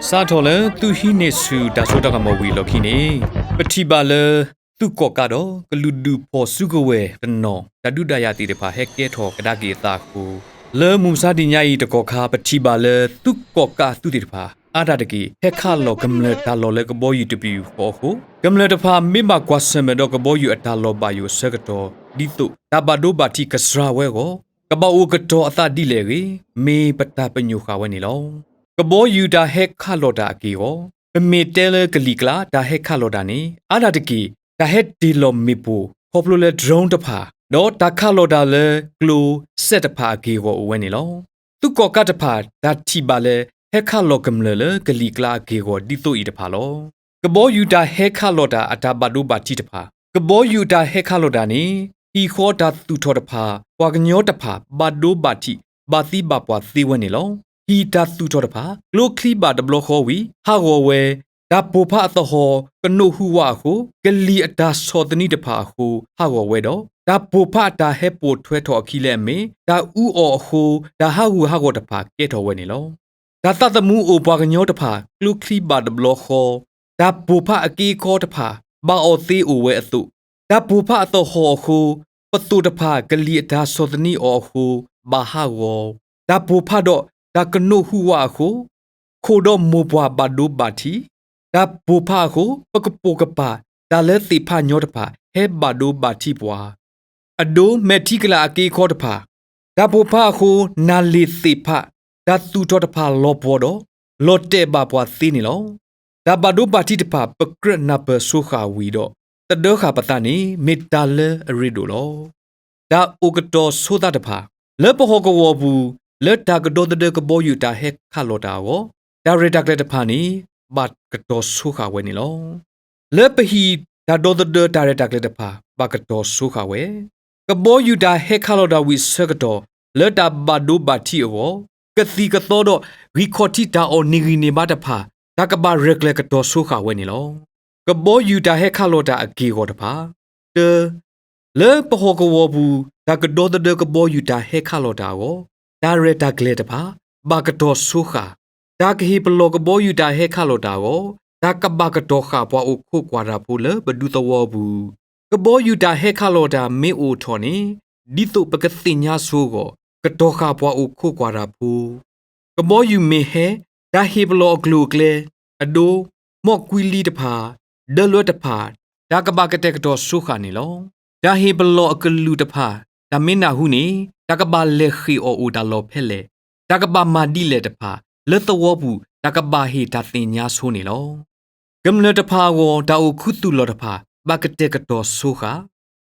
စးထီၣ်လၢသုးဟံးန့ၢ်ဆူၣ်တၢ်စိတၢ်ကမီၤဝံၤအလီၢ်ခံန့ၣ်, ပထံၣ်ဘၣ်လၢ သုးကီၣ်ကးဒီးကလုာ်ဒူၣ်ဖီၣ်စုကဝဲၤတနီၤ တၢ်ဒုးတၢ်ယၤသ့ၣ်တဖၣ်ဟဲကဲထီၣ်ကဒါက့ၤအသးအဃိ, လၢမုၢ်မဆါတနံၤညါအံၤတကီၢ်ခါ ပထံၣ်ဘၣ်လၢသုးကီၣ်ကးအသုးသ့ၣ်တဖၣ် အါတက့ၢ် ဟဲခးလီၤကမျၢၢ်တၢ်လီၢ်လၢကဘီယူၤတပယူာ်ဃီအဃိ, ကမျၢၢ်တဖၣ်မ့ၢ်ဘၣ်ကွၢ်ဆၢၣ်မဲာ်ဒီးကဘီယူၤအတၢ်လီၤဘၣ်ယိၣ်အဆၢကတီၢ် ဒ်သိးတၢ်ဘၣ်ဒိဘၣ်ထံးကစှၤဝဲအဂီၢ်, ကဘၣ်အိၣ်ကတီၤအသးဒ်လဲၣ်အဂ့ၢ် မ့ၢ်ပတၢ်ပညိၣ်ဃာ်ဝဲန့ၣ်လီၤ. ကဘီယူၤတၢ်ဟဲခးလီၤတၢ်အက့ၢ်အဂီၢ်, ပမ့ၢ်တဲလၢကလံၤကျါ တၢ်ဟဲခးလီၤတၢ်န့ၣ် အါဒၣ်တက့ၢ် တၢ်ဟဲတ့ၢ်လီၤမ့ၣ်ပိၢ် ခီဖျိလၢ drone တဖၣ်, ဒီးတၢ်ခးလီၤတၢ်လၢကျိစက်တဖၣ်အက့ၢ်အဂီၢ်အိၣ်ဝဲန့ၣ်လီၤ. သုးကီၣ်ကးတဖၣ် တၢ်ထံၣ်ဘၣ်လၢ ဟဲခးလီၤကမျၢၢ်လၢကလံၤကျါအက့ၢ်အဂီၢ်ဒ်သိးအံၤတဖၣ်လီၤ. ကဘီယူၤတၢ်ဟဲခးလီၤတၢ်အတၢ်ဘၣ်ဒိဘၣ်ထံးတဖၣ်, ကဘီယူၤအတၢ်ဟဲခးလီၤတၢ်န့ၣ် ဟံၣ်ဃီတၢ်သူၣ်ထီၣ်တဖၣ် ပှၤကညီတဖၣ် ဘၣ်ဒိဘၣ်ထံး ဘၣ်သံဘၣ်ပှၢ်သ့ဝဲန့ၣ်လီၤ. ဟံၣ်တၢ်သူၣ်ထီၣ်တဖၣ် ကျိချံဘၣ်တဘျီဃီဝံၤ ဟးဂီၤဝဲ, တၢ်ပိၢ်ဖးအသဟီၣ် ကနိးဟူးဝးအဃိ, ကလံၤအတၢ်ဆီၣ်သနံးတဖၣ်အဃိ ဟးဂီၤဝဲဒီး တၢ်ပိၢ်ဖးအတၢ်ဟဲပိာ်ထွဲထီၣ်အခံလၢအမ့ၢ် တၢ်အူအီၣ်အဃိ တၢ်ဟးဂူာ်ဟးဂီၤတဖၣ်ကဲထီၣ်ဝဲန့ၣ်လီၤ. တၢ်သးသမူအိၣ်ပှၤကညီတဖၣ် ကျိချံဘၣ်တဘျီဃီ, တၢ်ပိၢ်ဖးအက့အခီတဖၣ် ဘၣ်အီၣ်သ့အိၣ်ဝဲအသိး, တၢ်ပိၢ်ဖးအသဟီၣ်အဃိ ပသိၣ်တဖၣ် ကလံၤအတၢ်ဆီၣ်သနံးအီၤအဃိ ဘၣ်ဟးဂီၤ, တၢ်ပိၢ်ဖးဒီးတၢ်ကနိးဟူးဝးအဃိ ခိၣ်ဒီးမိၢ်ပှၢ်ဘၣ်ဒိဘၣ်ထံး, တၢ်ပိၢ်ဖးအဃိ ပကပိာ်ကပၤ တၢ်လၢသ့ၣ်ဖးညီတဖၣ် ဟဲဘၣ်ဒိဘၣ်ထံးပှၤ, အဒိ မဲာ်ထံကလၤအက့အခီတဖၣ်, တၢ်ပိၢ်ဖးအဃိ နၢ်လ့ၣ်သ့ၣ်ဖး တၢ်သူၣ်ထီၣ်တဖၣ်လီၤပှီၢ်ဒီး လီၤတဲာ်ဘၣ်ပှၤသ့န့ၣ်လီၤ. တၢ်ဘၣ်ဒိဘၣ်ထံးတဖၣ် ပကြၢးနၢ်ပၢၢ်ဆိဃာ်ဝံၤဒီး သဒၢဃာ်ပသးန့ၣ် မ့ၢ်တၢ်လၢအရ့ဒိၣ်လီၤ. တၢ်အိၣ်ကတီၤဆိသးတဖၣ်, လၢပဟီၣ်ကဝီၤပူၤ လၢတၢ်ကဒီသဒၢကဘီယူၤတၢ်ဟဲခးလီၤတၢ်အဂီၢ်, တၢ်ရဲၣ်တၢ်ကျဲၤတဖၣ်န့ၣ် ဘၣ်ကတီၤဆိဃာ်ဝဲန့ၣ်လီၤ. လၢပဟံၣ်တၢ်ဒီသဒၢတၢ်ရဲၣ်တၢ်ကျဲၤတဖၣ် ဘၣ်ကတီၤဆိဃာ်ဝဲ, ကဘီယူၤတၢ်ဟဲခးလီၤတၢ်ဝံၤအဆၢကတီၢ် လၢတၢ်ဘၣ်ဒိဘၣ်ထံးအဂီၢ်, ကသံၣ်ကသီဒီး ဂံၢ်ခီၣ်ထံးတၢ်အီၣ်န့ၢ်ဂံၢ်န့ၢ်ဘါတဖၣ် တၢ်ကဘၣ်ရဲၣ်ကျဲၤကတီၤဆိဃာ်ဝဲန့ၣ်လီၤ. ကဘီယူၤတၢ်ဟဲခးလီၤတၢ်အက့ၢ်အဂီၤတဖၣ်, တၢ, လၢပဟီၣ်ကဝီၤပူၤ တၢ်ကဒီသဒၢကဘီယူၤတၢ်ဟဲခးလီၤတၢ်အဂီၢ်, တၢ်ရဲၣ်တၢ်ကျဲၤတဖၣ် ဘၣ်ကတီၤဆိဃာ်, တၢ်ကဟ့ၣ်ပလီၢ်ကဘီယူၤတၢ်ဟဲခးလီၤတၢ်အဂီၢ်, တၢ်ကဘၣ်ကတီၤဃာ်ပှၤအိၣ်ခိးကွၢ်တၢ်ဖိလၢပဒူသဝီပူၤ, ကဘီယူၤတၢ်ဟဲခးလီၤတၢ်မ့ၢ်အိၣ်ထီၣ်န့ၣ် ဒ်သိးပကသ့ၣ်ညါဆိအဂီၢ် ကတီၤဃာ်ပှၤအိၣ်ခိးကွၢ်တၢ်ဖိ ကဘီယူၤမ့ၢ်ဟဲ, တၢ်ဟ့ၣ်ပလီၢ်အကျိၤအကျဲ, အဒိ, မီၢ်ကွံလံတဖၣ်, ဒၢလွဲတဖၣ်, တၢ်ကဘၣ်ကတဲာ်ကတီၤဆိဃာ်န့ၣ်လီၤ. တၢ်ဟ့ၣ်ပလီၢ်အကလုၢ်တဖၣ် တၢ်မ့ၢ်နၢ်ဟူန့ၣ် တၢ်ကဘၣ်လဲၤဃ့ၢ်အီၣ်အိၣ်တၢ်လီၢ်ဖဲလဲၣ်, တၢ်ကဘၣ်မၤဒ်လဲၣ်တဖၣ် လၢသဝီပူၤ တၢ်ကဘၣ်ဟ့ၣ်တၢ်သ့ၣ်ညါဆိန့ၣ်လီၤ. ကမျၢၢ်တဖၣ်အဂီၢ် တၢ်အိၣ်ခူသူၣ်လီၢ်တဖၣ် ဘၣ်ကတဲာ်ကတီၤဆိဃာ်,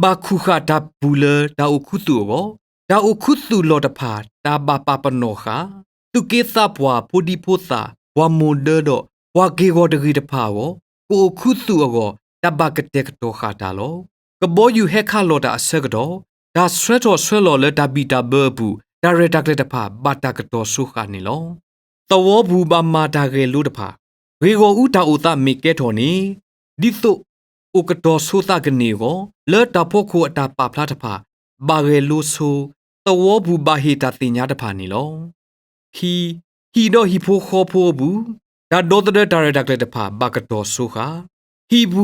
ဘၣ်ခူၣ်ဃာ်တၢ်ပူၤလၢတၢ်အိၣ်ခူသူၣ်အဂီၢ်, တၢ်အိၣ်ခူသူၣ်လီၢ်တဖၣ် တၢ်ဘၣ်ပာ်ပနီၣ်ဃာ်, သူၣ်က့သးပှၢ် ဖိဒံဖိသၣ် ပှၤမိၢ်ဒၢဒီး ပှၤက့ၢ်ဂီၤတဂ့ၤတဖၣ်အဂီၢ်, ကအိၣ်ခူသူၣ်အဂီၢ် တၢ်ဘၣ်ကတဲာ်ကတီၤဃာ်တၢ်လီၤ. ကဘီယူၤဟဲခးလီၤတၢ်အဆၢကတီၢ်, တၢ်ဆှၢထီၣ်ဆှၢလီၤလၢတၢ်ဘံၣ်တၢ်ဘၢအပူၤ တၢ်ရဲၣ်တၢ်ကျဲၤတဖၣ် ဘၣ်တၢ်ကတီၤဆိဃာ်န့ၣ်လီၤ. သဝီပူၤဘၣ်မၤတၢ်ဂဲၤလိတဖၣ်, ဂ့ၢ်ဂီၢ်အူတၢ်အိၣ်သးမ့ၢ်ကဲထီၣ်န့ၣ်, ဒ်သိးအိၣ်ကတီၤဆိသးကန့ၢ်အဂီၢ်, လၢတၢ်ဖီခိၣ်အတၢ်ပာ်ဖျါတဖၣ် ဘၣ်ဂဲၤလိဆိ, သဝီပူၤဘၣ်ဟ့ၣ်တၢ်သ့ၣ်ညါတဖၣ်န့ၣ်လီၤ. ခံ, ဟံၣ်ဒီးဟံၣ်ဖိဃီဖိအပူၤ, တၢ်ဒီသဒၢတၢ်ရဲၣ်တၢ်ကျဲၤတဖၣ် ဘၣ်ကတီၤဆိဃာ်, ဟံၣ်ပူ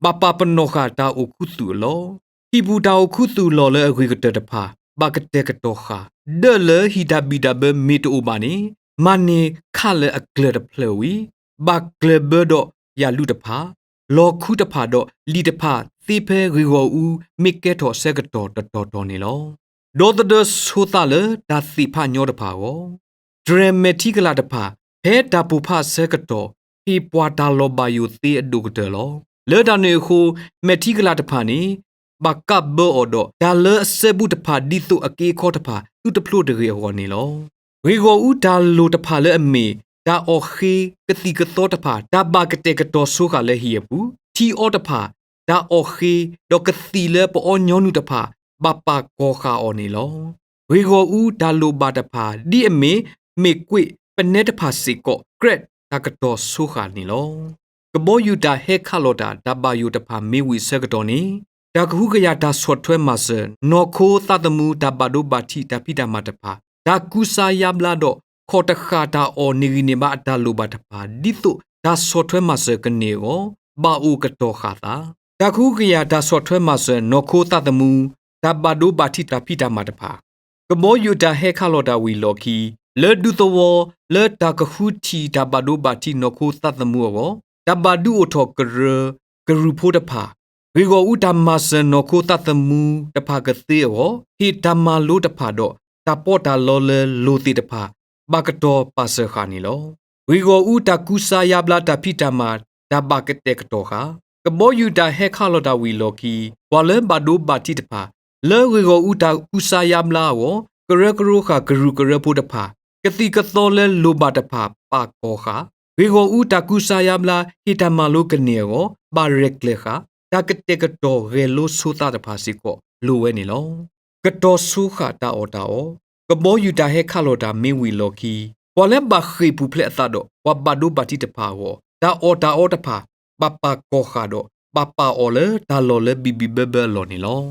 ၤဘၣ်ပာ်ပနီၣ်ဃာ်တၢ်အိၣ်ခူသူၣ်အလီၢ်, ဟံၣ်ပူၤတၢ်အိၣ်ခူသူၣ်လီၢ်လၢအဂ့ၤကတၢၢ်တဖၣ် ဘၣ်ကတဲာ်ကတီၤဃာ်, ဒၢးလၢဟံၣ်တၢ်ဘံၣ်တၢ်ဘၢမ့ၢ်တအိၣ်ဘၣ်န့ၣ်, မၤန့ၢ်ခးလၢအကျၢၤတဖျၢၣ်ဝံၤ, ဘၣ်ကျၢၤဘၢဒီးယၣ်လူၣ်တဖၣ်, လီၢ်ခူတဖၣ်ဒီးလံာ်တဖၣ်သ့ဖဲဂ့ၢ်ဂီၢ်အူမ့ၢ်ကဲထီၣ်ဆၢကတီၢ်တတီၤတီၤန့ၣ်လီၤ. ဒီသဒၢဆိသးလၢတၢ်သ့ၣ်ဖးညီတဖၣ်အဂီၢ်, တြဲၤမဲာ်ထံကလၤတဖၣ် ဖဲတၢ်ပိၢ်ဖးအဆၢကတီၢ် ဟ့ၣ်ပှၤတၢ်လီၤဘၣ်ယိၣ်သ့အဒိၣ်ကတၢၢ်လီၤ. လၢတၢ်န့ၣ်အဃိ မဲာ်ထံကလၤတဖၣ်န့ၣ် ဘၣ်ကးဘၢအီၤဒီး တၢ်လၢအစဲဘူးတဖၣ်ဒ်သိးအက့အခီတဖၣ် သုတဖျိတဂ့ၤအဂီၢ်န့ၣ်လီၤ. ဂ့ၢ်ဂီၢ်အူတၢ်လိၣ်တဖၣ်လၢအမ့ၢ် တၢ်အီၣ်ဃ့ ကသံၣ်ကသီတဖၣ် တၢ်ဘၣ်ကတဲာ်ကတီၤဆိဃာ်လၢဟံၣ်အပူၤ, ထံအီတဖၣ် တၢ်အီၣ်ဃ့ ဒီးကသံၣ်လၢပအီညီနုၢ်တဖၣ် ဘၣ်ပာ်ကီၤဃာ်အီၤန့ၣ်လီၤ. ဂ့ၢ်ဂီၢ်အူတၢ်လိၣ်ဘၣ်တဖၣ် ဒ်အမ့ၢ် မ့ၣ်ကွ့ၣ် ပနဲတဖၣ်စ့ၢ်ကီး ကြဲး တၢ်ကတီၤဆိဃာ်န့ၣ်လီၤ. ကဘီယူၤတၢ်ဟဲခးလီၤတၢ် တၢ်ဘၣ်ယိၣ်တဖၣ်မ့ၢ်ဝံၤအဆၢကတီၢ်န့ၣ်, တၢ်ကဟုကယာ်တၢ်ဆီၣ်ထွဲမၤစၢၤ နီၢ်ခိသးသမူ တၢ်ဘၣ်ဒိဘၣ်ထံး တၢ်ဖံးတၢ်မၤတဖၣ် တၢ်ကူစါယါဘျါဒီး ခီၣ်တဃၣ်တၢ်အီၣ်န့ၢ်ဂံၢ်န့ၢ်ဘါအတၢ်လိၣ်ဘၣ်တဖၣ် ဒ်သိးတၢ်ဆီၣ်ထွဲမၤစၢၤကန့ၢ်အဂီၢ် ဘၣ်အိၣ်ကတီၤဃာ်သး တၢ်ကဟုကယာ်တၢ်ဆီၣ်ထွဲမၤစၢၤနီၢ်ခိသးသမူ တၢ်ဘၣ်ဒိဘၣ်ထံးတၢ်ဖံးတၢ်မၤတဖၣ် ကဘီယူၤတၢ်ဟဲခးလီၤတၢ်ဝံၤလီၢ်ခံ လၢဒူသဝီ လၢတၢ်ကဃုထံၣ်တၢ်ဘၣ်ဒိဘၣ်ထံးနီၢ်ခိသးသမူအဂီၢ် တၢ်ဘၣ်ဒုးအိၣ်ထီၣ်ကရၢ ကရူၢ်ဖိတဖၣ် ဂ့ၢ်ဂီၢ်အူတၢ်မၤစၢၤနီၢ်ခိသးသမူတဖၣ်ကသ့အဂီၢ် ဟ့ၣ်တၢ်မၤလိတဖၣ်ဒီး တၢ်ပီးတၢ်လီလၢလိၤသ့ၣ်တဖၣ် ဘၣ်ကတီၤပာ်စၢၤဃာ်န့ၣ်လီၤ. ဂ့ၢ်ဂီၢ်အူတၢ်ကူစါယါဘျါတၢ်ဖံးတၢ်မၤ တၢ်ဘၣ်ကတဲာ်ကတီၤဃာ် ကဘီယူၤတၢ်ဟဲခးလီၤတၢ်ဝံၤလီၢ်ခံ ပှၤလၢဘၣ်ဒိဘၣ်ထံးတဖၣ် လၢဂ့ၢ်ဂီၢ်အူတၢ်ကူစါယါဘျါအဂီၢ် ကရၢကရိဃာ်ကရူၢ်ကရၢဖိတဖၣ် ကသံၣ်ကသီလၢလိၣ်ဘၣ်တဖၣ်ပာ်ကီၤဃာ် ဂ့ၢ်ဂီၢ်အူတၢ်ကူစါယါဘျါ ဟ့ၣ်တၢ်မၤလိကန့ၢ်အဂီၢ် ဘၣ်ရဲၣ်ကျဲၤဃာ် တၢ်ကတဲာ်ကတီၤဂဲၤလိဆိသးတဖၣ်စ့ၢ်ကီး လိၣ်ဝဲန့ၣ်လီၤ. ကတီၤဆိဃာ်တၢ်အီၣ်တၢ်အီ ကဘီယူၤတၢ်ဟဲခးလီၤတၢ်မ့ၢ်ဝံၤလီၢ်ခံ ပှၤလၢဘၣ်ဃ့ၢ်ပူၤဖျဲးအသးဒီး ပှၤဘၣ်ဒိဘၣ်ထံးတဖၣ်အဂီၢ် တၢ်အီၣ်တၢ်အီတဖၣ် ဘၣ်ပာ်ကီၤဃာ်ဒီး ဘၣ်ပာ်အီၤလၢတၢ်လီၢ်လၢဘံၣ်ဘံၣ်ဘၢဘၢအလီၢ်န့ၣ်လီၤ.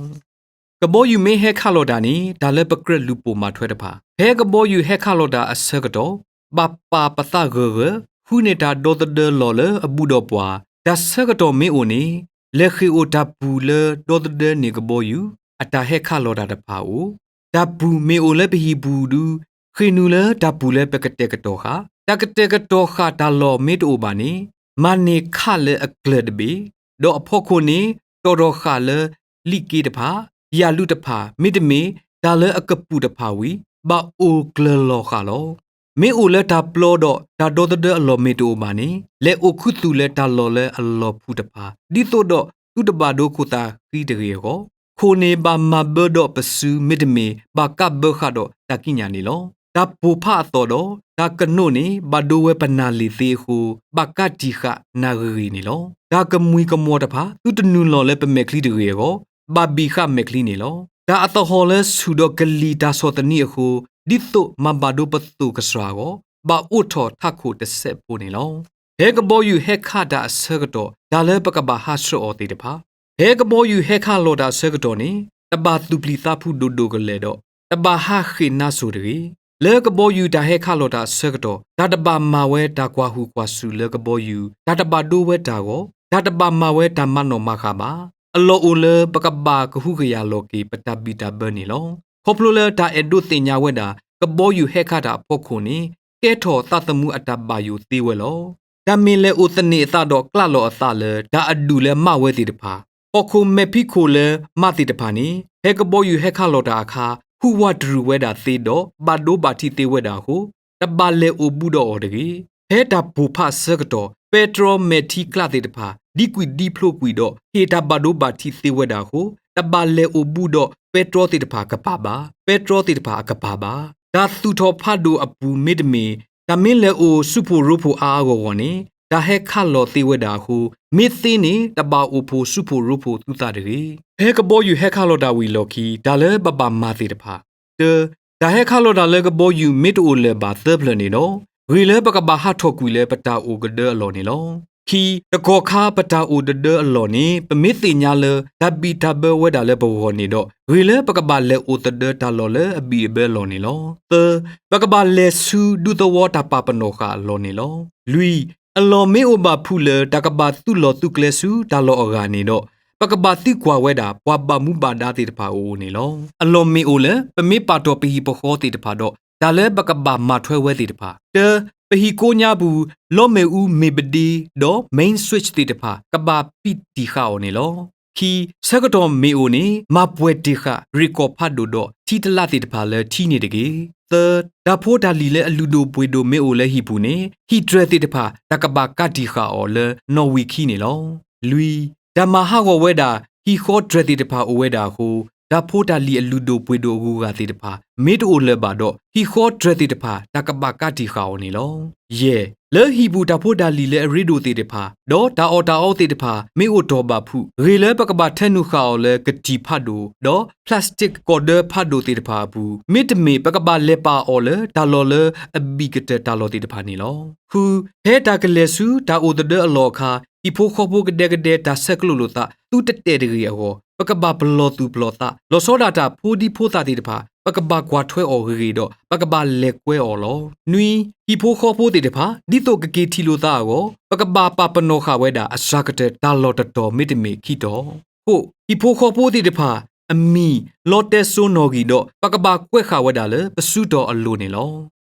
ကဘီယူၤမ့ၢ်ဟဲခးလီၤတၢ်န့ၣ် တၢ်လၢပကြၢးလူၤပိာ်မၤထွဲတဖၣ် ဖဲကဘီယူၤဟဲခးလီၤတၢ်အဆၢကတီၢ် ဘၣ်ပာ်ပသးဂၢၢ်ဂၢၢ် ဃုန့ၢ်တၢ်ဒီသဒၢလီၢ်လၢအဘူးဒီးပှၤ တၢ်ဆၢကတီၢ်မ့ၢ်အိၣ်န့ၣ် လဲၤဃ့ၢ်အိၣ်တၢ်ပူၤလၢဒီသဒၢန့ၢ်ကဘီယူၤ အတၢ်ဟဲခးလီၤတၢ်တဖၣ်အအိၣ် တၢ်ပူၤမ့ၢ်အိၣ်လၢပဟံၣ်ပူၤဒု ဃ့ၢ်နုာ်လၢတၢ်ပူၤလၢပကတဲာ်ကတီၤဃာ် တၢ်ကတဲာ်ကတီၤဃာ်တၢ်လီၢ်မ့ၢ်တအိၣ်ဘၣ်န့ၣ် မၤန့ၢ်ခးလၢအကျၢၤတဘ့ၣ် ဒီးအဖီခိၣ်န့ၣ် တီၣ်ထီၣ်ဃာ်လၢလံာ်က့တဖၣ် ယၣ်လုးတဖၣ် မ့တမ့ၢ် တၢ်လၢအကပုာ်တဖၣ်ဝံၤ ဘၣ်အိၣ်ကျၢၤလီၤဃာ်လီၤ. မ့ၢ်အိၣ်လၢတၢ်ပျီဒီးတၢ်ဒီသဒၢအလီၢ်မ့ၢ်တအိၣ်ဘၣ်န့ၣ် လဲၤအိၣ်ခူသူၣ်လၢတၢ်လီၢ်လၢအလီၤဖှူးတဖၣ် ဒ်သိးဒီးသုတဘၣ်ဒိခိၣ်သးဃံတဂ့ၤအဂီၢ် ခိၣ်န့ၣ်ဘၣ်မၤဘၢဒီးပစု မ့တမ့ၢ် ဘၣ်ကးဘၢဃာ်ဒီးတၢ်ကံးညာ်န့ၣ်လီၤ. တၢ်ပိာ်ဖးအသီၣ်ဒီး တၢ်ကနိးန့ၣ် ဘၣ်ဒိဝဲပနၢ်လ့ၣ်သ့အဃိ ဘၣ်ကးတံာ်ဃာ်နၢ်ဂ့ၤဂ့ၤန့ၣ်လီၤ. တၢ်ကမှံၤကမှီၤတဖၣ် သုတနုာ်လီၤလၢပမဲာ်ချံတဂ့ၤအဂီၢ် ဘၣ်ဘံၣ်ဃာ်မဲာ်ချံန့ၣ်လီၤ. တၢ်အသဟီၣ်လၢဆူၣ်ဒီးကလံၤတၢ်ဆီၣ်သနံးအဃိ ဒ်သိးမၤဘၣ်ဒိပသိၣ်ကစှၤအဂီၢ် ဘၣ်အိးထီၣ်ထးခိၣ်တစဲးဖိန့ၣ်လီၤ. ဖဲကဘီယူၤဟဲခးတၢ်အဆၢကတီၢ် တၢ်လၢပကဘၣ်ဟးဆှၢအီၤသ့ၣ်တဖၣ် ဖဲကဘီယူၤဟဲခးလီၤတၢ်အဆၢကတီၢ်န့ၣ် တဘၣ်သူၣ်ပျံၤသးဖုးဒိၣ်ဒိၣ်ကလဲာ်ဒီး တဘၣ်ဟးဃ့ၢ်နါစိၤတဂ့ၤ. လၢကဘီယူၤတၢ်ဟဲခးလီၤတၢ်အဆၢကတီၢ် တၢ်တဘၣ်မၤဝဲတၢ်ကွၢ်ဟုၣ်ကွၢ်စူၣ်လၢကဘီယူၤ တၢ်တဘၣ်ဒိဝဲတၢ်ဂီၤ တၢ်တဘၣ်မၤဝဲတၢ်မၤနီၣ်မၤဃါဘၣ်. အလီၢ်အိၣ်လၢပကဘၣ်ကဟုကယာ်လီၤက့ၤ ပတၢ်ဘံၣ်တၢ်ဘၢန့ၣ်လီၤ. ခီဖျိလၢတၢ်အဲၣ်ဒိးသ့ၣ်ညါဝဲဒၣ် ကဘီယူၤဟဲခးတၢ်အဖီခိၣ်န့ၣ် ကဲထီၣ်သးသမူအတၢ်ဘၣ်ယိၣ်သ့ဝဲလီၤ. တၢ်မ့ၢ်လဲၤအိၣ်သန့ၤအသးဒီးကျးလီၤအသးလၢ တၢ်အဒူၣ်လၢမးဝဲသ့ၣ်တဖၣ် ဟီၣ်ခိၣ်မဲာ်ဖံးခိၣ်လၢမးသ့ၣ်တဖၣ်န့ၣ် ဖဲကဘီယူၤဟဲခးလီၤတၢ်အခါ ဟူးဝးတရူးဝဲဒၣ်သ့ဒီး ဘၣ်ဒိဘၣ်ထံးသ့ဝဲဒၣ်အဃိ တဘၣ်လဲၤအိၣ်ဘူးဒီးအီၤတဂ့ၤ. ဖဲတၢ်ပိာ်ဖးအဆၢကတီၢ် ပဲတြီမဲာ်ထံကျးသ့ၣ်တဖၣ် ဒံကွံာ်ဒံဖျိးကွံာ်ဒီး ဟ့ၣ်တၢ်ဘၣ်ဒိဘၣ်ထံးသ့ဝဲဒၣ်အဃိ တဘၣ်လဲၤအိၣ်ဘူးဒီးပဲတြီသ့ၣ်တဖၣ်အကပၤဘၣ်, ပဲတြီသ့ၣ်တဖၣ်အကပၤဘၣ်. တၢ်သူၣ်ထီၣ်ဖးဒိၣ်အပူၤမ့တမ့ၢ် တၢ်မ့ၢ်လဲၤအိၣ်ဆူၣ်ဖှိၣ်ရိဖှိၣ်အါအါဂီၢ်ဂီၢ်န့ၣ် တၢ်ဟဲခးလီၤသ့ဝဲဒၣ်အဃိ မ့ၢ်သ့န့ၣ် တဘၣ်အိၣ်ဖှိၣ်ဆူၣ်ဖှိၣ်ရိဖှိၣ်သုသးတဂ့ၤ. ဖဲကဘီယူၤဟဲခးလီၤတၢ်ဝံၤလီၢ်ခံ တၢ်လၢပဘၣ်မၤသ့ၣ်တဖၣ် တၢ, တၢ်ဟဲခးလီၤတၢ်လၢကဘီယူၤမ့ၢ်တအိၣ်လၢၤဘၣ်သၢဖျၢၣ်န့ၣ်ဒီး ဂ့ၢ်လၢပကဘၣ်ဟးထီၣ်ကွံာ်လၢပတၢ်အိၣ်ကဒၢအလီၢ်န့ၣ်လီၤ. ခံ, တကီၢ်ခါပတၢ်အိၣ်တဒၢအလီၢ်န့ၣ် ပမ့ၢ်သ့ၣ်ညါလၢတၢ်ဘံၣ်တၢ်ဘၢဝဲဒၣ်လၢပဂီၢ်န့ၣ်ဒီး ဂ့ၢ်လၢပကဘၣ်လဲၤအိၣ်သဒၢတၢ်လီၢ်လၢအဘံၣ်အဘၢအလီၢ်န့ၣ်လီၤ. သၢ, ပကဘၣ်လဲၤဆူဒူသဝီတၢ်ပာ်ပနီၣ်ဃာ်အလီၢ်န့ၣ်လီၤ. လွံၢ်, အလီၢ်မ့ၢ်အိၣ်ဘၣ်ဖုးလၢတၢ်ကဘၣ်သုးလီၢ်သုးကျဲဆူတၢ်လီၢ်အဂၤန့ၣ်ဒီး ပကဘၣ်သံကွၢ်ဝဲဒၣ် ပှၤဘၣ်မူဘၣ်ဒါသ့ၣ်တဖၣ်အအိၣ်န့ၣ်လီၤ. အလီၢ်မ့ၢ်အိၣ်လၢ ပမ့ၢ်ပာ်တီၢ်ပဟံၣ်ပဃီသ့ၣ်တဖၣ်ဒီး တၢ်လၢပကဘၣ်မၤထွဲဝဲသ့ၣ်တဖၣ်, တၢ, ပဟံၣ်ကိးညါပူၤ လီမ့ၣ်အူမ့ၢ်ပဒ့ဒီး main switch သ့ၣ်တဖၣ် ကဘၣ်ပံးတံၢ်ဃာ်အီၤန့ၣ်လီၤ. ခံ, ဆၢကတီၢ်မ့ၢ်အိၣ်န့ၣ် မၤပှဲၤတ့ၢ်ဃာ် ရ့ၣ်ကီၢ်ဖးဒိၣ်ဒီးထံတလးသ့ၣ်တဖၣ်လၢထံန့ၣ်တက့ၢ်. သၢ, တၢ်ဖိတၢ်လံၤလၢအလုၢ်ဒိၣ်ပှ့ၤဒိၣ်မ့ၢ်အိၣ်လၢဟံၣ်ပူၤန့ၣ် ဟံၣ်တြဲၤသ့ၣ်တဖၣ် တၢ်ကဘၣ်ကးတံၢ်ဃာ်အီၤလၢနီၣ်ဝံာ်ခံန့ၣ်လီၤ. လွံၢ်, တၢ်မၤဟးဂီၤဝဲဒၣ် ဟံၣ်ဃီတြဲၤသ့ၣ်တဖၣ်အိၣ်ဝဲဒၣ်အဃိ တၢ်ဖိတၢ်လံၤအလုၢ်ဒိၣ်ပှ့ၤဒိၣ်အဂုၤအဂၤသ့ၣ်တဖၣ် မ့ၢ်တအိၣ်လၢၤဘၣ်ဒီး ဟံၣ်ဃီတြဲၤသ့ၣ်တဖၣ် တၢ်ကဘၣ်ကးတံၢ်ဃာ်အီၤန့ၣ်လီၤ. ယဲၢ်, လၢဟံၣ်ပူၤတၢ်ဖိတၢ်လံၤလၢအရ့ဒိၣ်သ့ၣ်တဖၣ် ဒီးတၢ်အီၣ်တၢ်အီသ့ၣ်တဖၣ် မ့ၢ်အိၣ်တ့ၢ်ဘၣ်ဖုး ဂ့ၢ်လၢပကဘၣ်ထၢနုာ်ဃာ်အီၤလၢကတံၢ်ဖးဒိၣ် ဒီး plastic ကီၢ်ဒၢဖးဒိၣ်သ့ၣ်တဖၣ်အပူၤ မ့တမ့ၢ် ပကဘၣ်လဲၤပာ်အီၤလၢတၢ်လီၢ်လၢအဘံၣ်ကတၢၢ်တၢ်လီၢ်သ့ၣ်တဖၣ်န့ၣ်လီၤ. ဃု, ဖဲတၢ်ကလဲၤဆူတၢ်အိၣ်သဒၢအလီၢ်အခါ ဟံၣ်ဖိဃီဖိကဒဲကဒဲတၢ်ဆဲးကျိးလိာ်သး သုတတဲာ်တဂ့ၤအဂီၢ် ပကဘၣ်ပလီၢ်သူၣ်ပလီၢ်သး, လီၤဆီဒၣ်တၢ်ဖိဒံဖိသၣ်သ့ၣ်တဖၣ် ပကဘၣ်ကွၢ်ထွဲအီၤဂ့ၤဂ့ၤဒီး ပကဘၣ်လဲၤကွဲအီၤလီၤ. နွံ, ဟံၣ်ဖိဃီဖိသ့ၣ်တဖၣ် ဒ်သိးကက့ၤထံၣ်လိာ်သးအဂီၢ် ပကဘၣ်ပာ်ပနီၣ်ဃာ်ဝဲဒၣ် အစှၤကတၢၢ်တၢ်လီၢ်တတီၤ မ့တမ့ၢ်ခံတီၤ. ဃိး, ဟံၣ်ဖိဃီဖိသ့ၣ်တဖၣ်အမံၤ လီတဲစိနီၣ်ဂံၢ်ဒီး ပကဘၣ်ကွဲးဃာ်ဝဲဒၣ်လၢ ပစုတီၤအလိၤန့ၣ်လီၤ.